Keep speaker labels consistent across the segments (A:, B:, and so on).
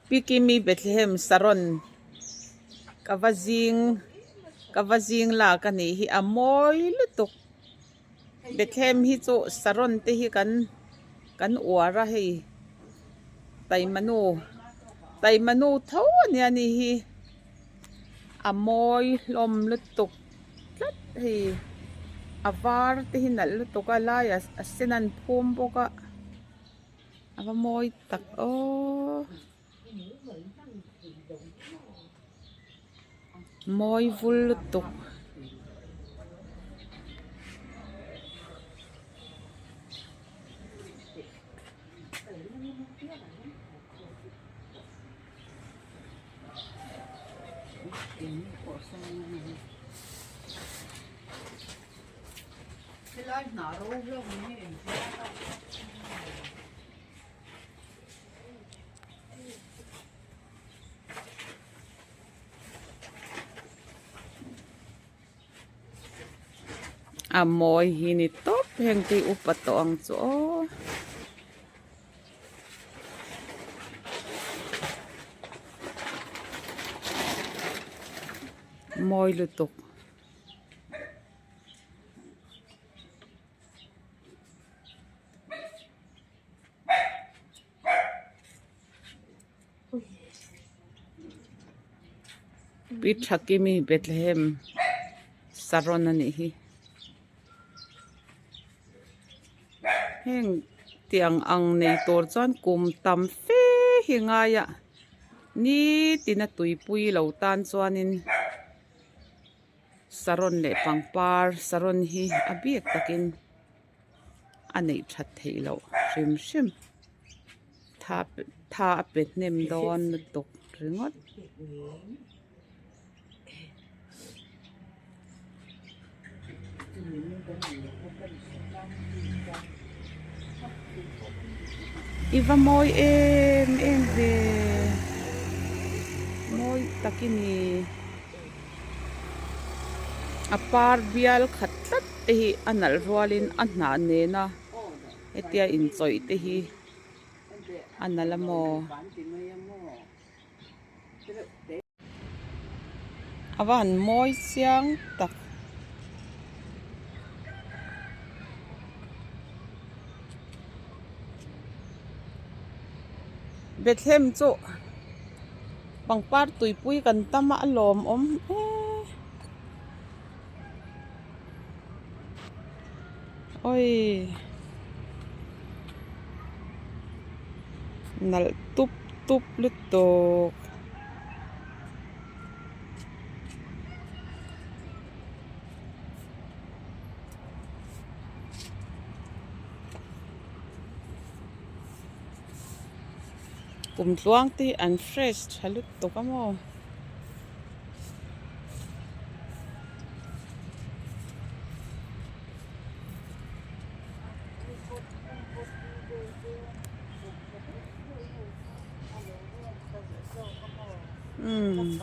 A: Pi Kimi Bethlehem Saron ka va zing ka va zing lak a nih hi a mawi lutuk Bethlehem hi chu Saron te hi kan kan uar a hei taima nu taima nu tho a nia ni hi a mawi hlawm lutuk tlat hei a var te hi nalh lutuk a laiah a sen an phum bawk a. A va mawi tak aww mawi vul lutuk.
B: Helai hnah ro hlauh hi engtin a
A: A mawi hi ni tawp heng te upa tawh ang chu aw. Mawi lutuk. Pi Thakimi Bethlehem Saron a nih hi heng tiang ang nei tur chuan kum tam fe hi ngai a nitin a tuipui lo tan chuanin. Saron leh pangpar saron hi a bik takin a neih that theih loh hrim hrim tha tha a pe hnem dawn lutuk ringawt. I va mawi em em ve mawi tak i ni a par bial khat tlat te hi a nalh rualin a hnah nena hetia inchawih te hi a nalh a maw. A va han mawi chiang tak. Bethlehem chu pangpar tuipui kan tam a a lawmawm e. Awii nalh tup tup lutuk. Kumtluang te hi an fresh tha lutuk a maw. Umm.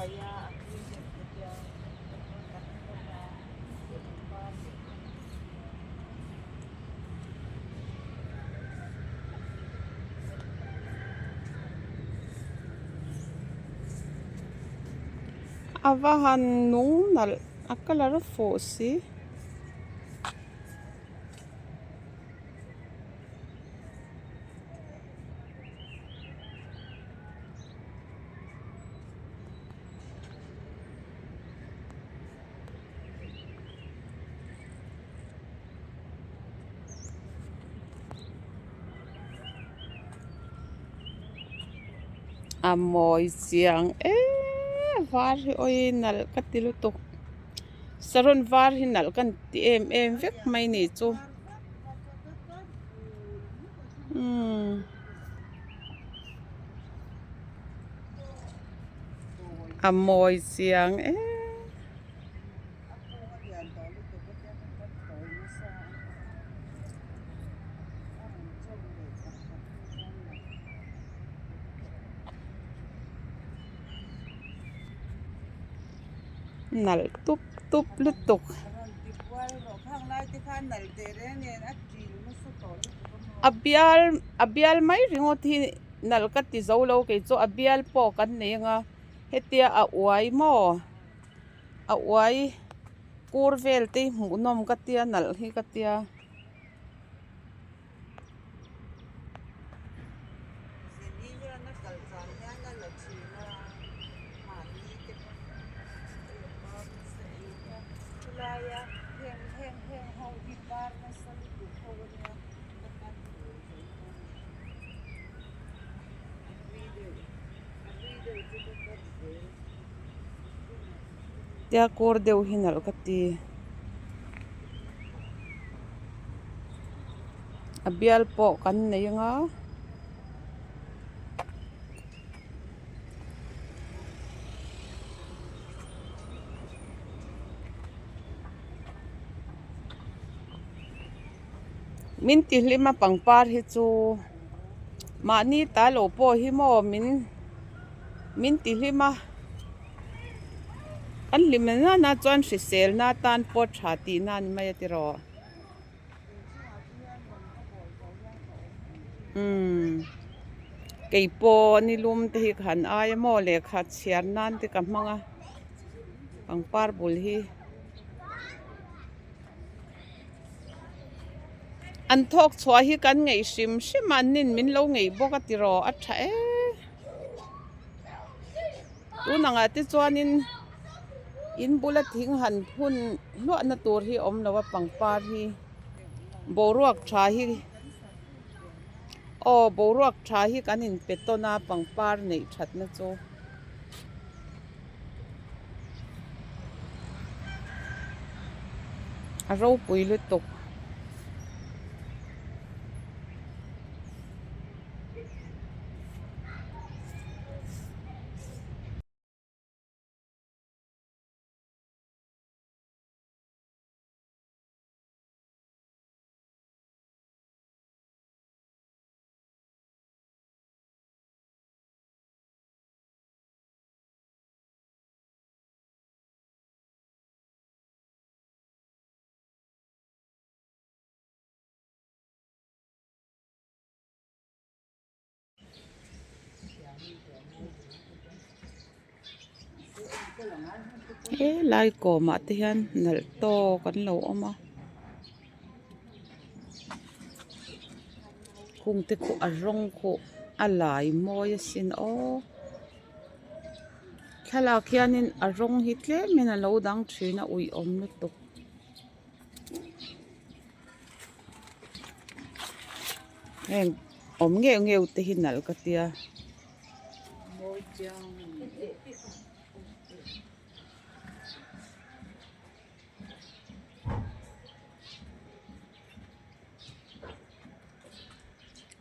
A: A va han nung nalh a colour a fuh si. A mawi chiang eee var hi awi nalh ka ti lutuk saron var hi nalh ka ti em em vek mai ni chu umm. A mawi chiang em. Nalh tup tup lutuk. A bial a bial mai ringawt hi. Nalh ka ti zo lo kei chu a bial pawh kan nei anga hetia a uai maw a uai kur vel te hi hmuhnawm ka tia nalh hi ka tia. Tia kawr deuh hi nalh ka ti a bial pawh kan nei anga. Min ti hlim a pangpar hi chu mahni ta lo pawh hi maw min min ti hlim a kan hlim nana chuan hrisel na tan pawh tha tih na ni mai a tiraw umm keipawh nilum te hi ka han ai a maw lehkha chhiar nan te ka hmang a pangpar bul hi. An thawk chhuah hi kan ngeih hrim hrim a an nin min lo ngeih bawk a tiraw a tha e tun angah te chuanin in bula thing han phun hluahna tur hi a awm lo a pangpar hi boruak tha hi aw boruak tha hi kan inpe tawn a pangpar neih thatna chu. A ropui lutuk. He lai kawmah te hian nalh tawk an lo awm a khung te khu a rawng khu a lai mawi asin aw thlalak hianin a rawng hi tlemin a lo dang thin a uiawm lutuk. Heng awm ngeuh ngeuh te hi nalh ka tia.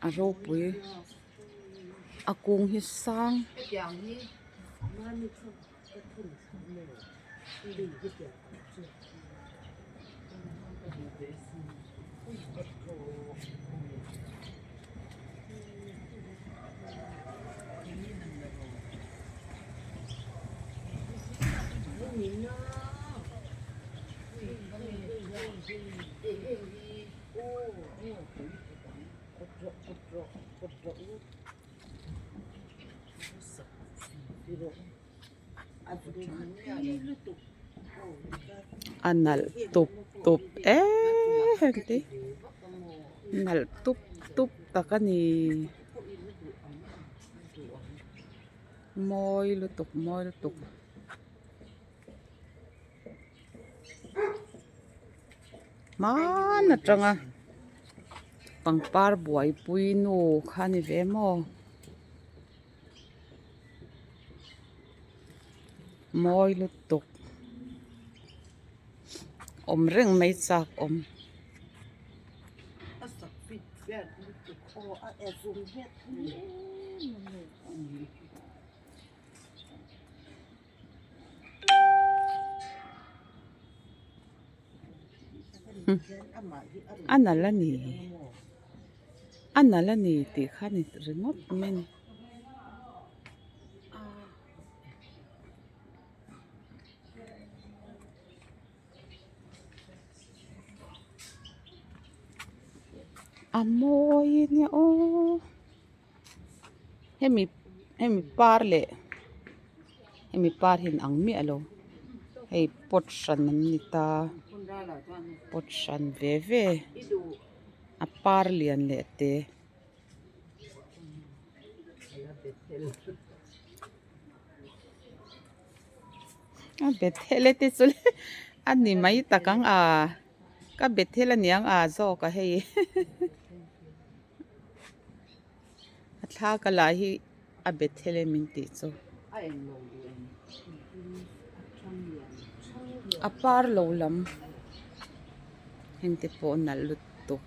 A: A ropui a kung hi sang. A nalh tup tup em te nalh tup tup tak a ni mawi lutuk mawi lutuk. Hmaan atanga pangpar buaipui nu kha a ni ve maw. Mawi lutuk awm reng mai chak awm. A nalh a ni a nalh a ni tih kha ni ringawt mai a ni. A mawi nia aw. Hemi hemi par leh hemi par hi inang miah lo hei pot hran an ni ta pot hran ve ve a par lian leh te. A bethel e te chu le a ni mai tak ang a ka bethel a niang a zawk a hei a thla ka lah hi a bethel e min tih chu a par lo lam heng te pawh nalh lutuk.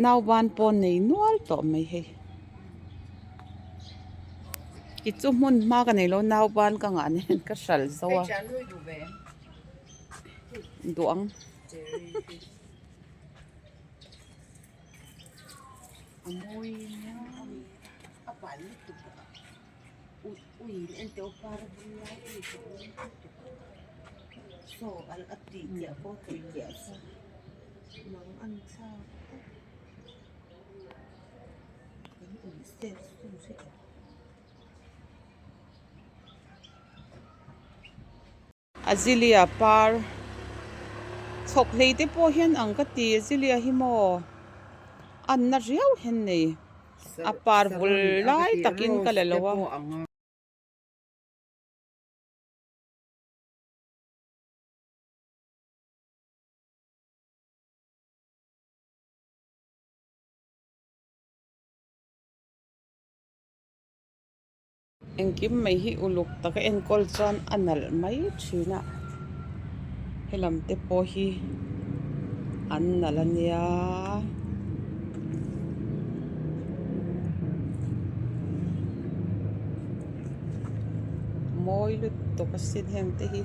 A: Nauban pawh nei nual tawh mai hei i chu hmun hma ka neilo nauban ka ngah nen ka hral zo a duh ang. Azilia par chhawk hlei te pawh hian ang ka ti azilia hi maw anna riau hian nei a par vul lai takin ka la lo a. Engkim mai hi uluk taka enkawl chuan a nalh mai thin a helam te pawh hi an nalh a nia. Mawi lutuk asin heng te hi.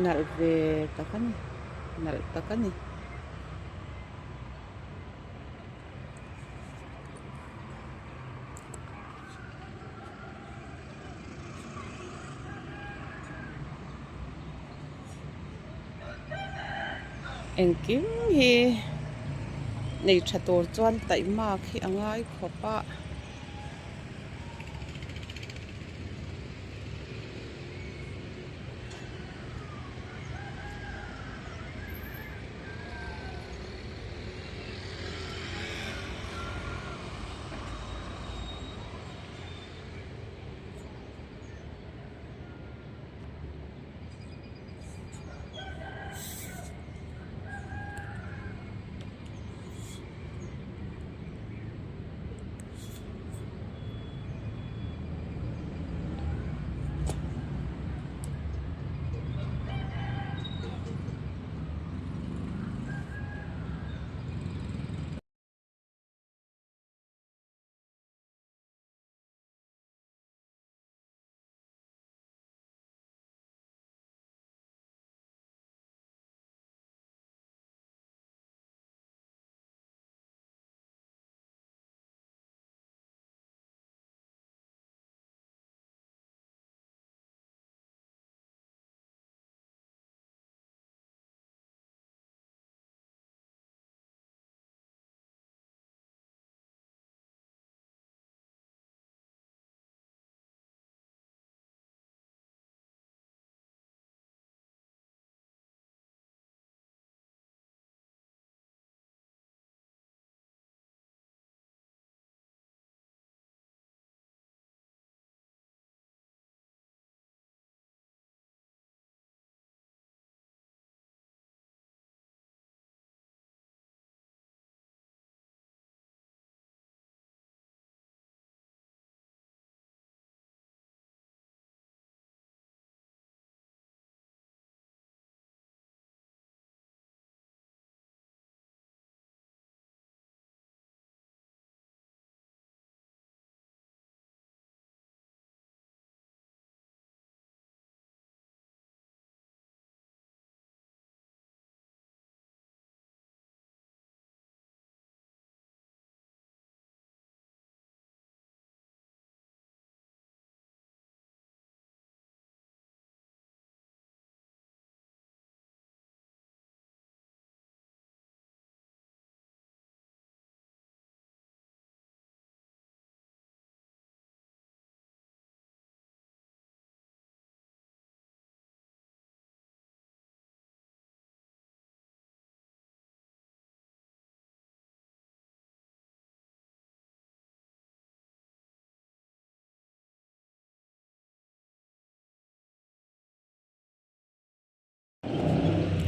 A: Nalh ve tak a ni nalh tak a ni. Engkim hi nei tha tur chuan taihmak hi a ngai khawp a.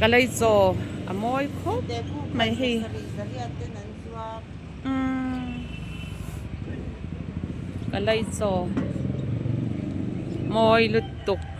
A: Kalay chaw a mawi khawp mai hei umm kalay chaw mawi lutuk.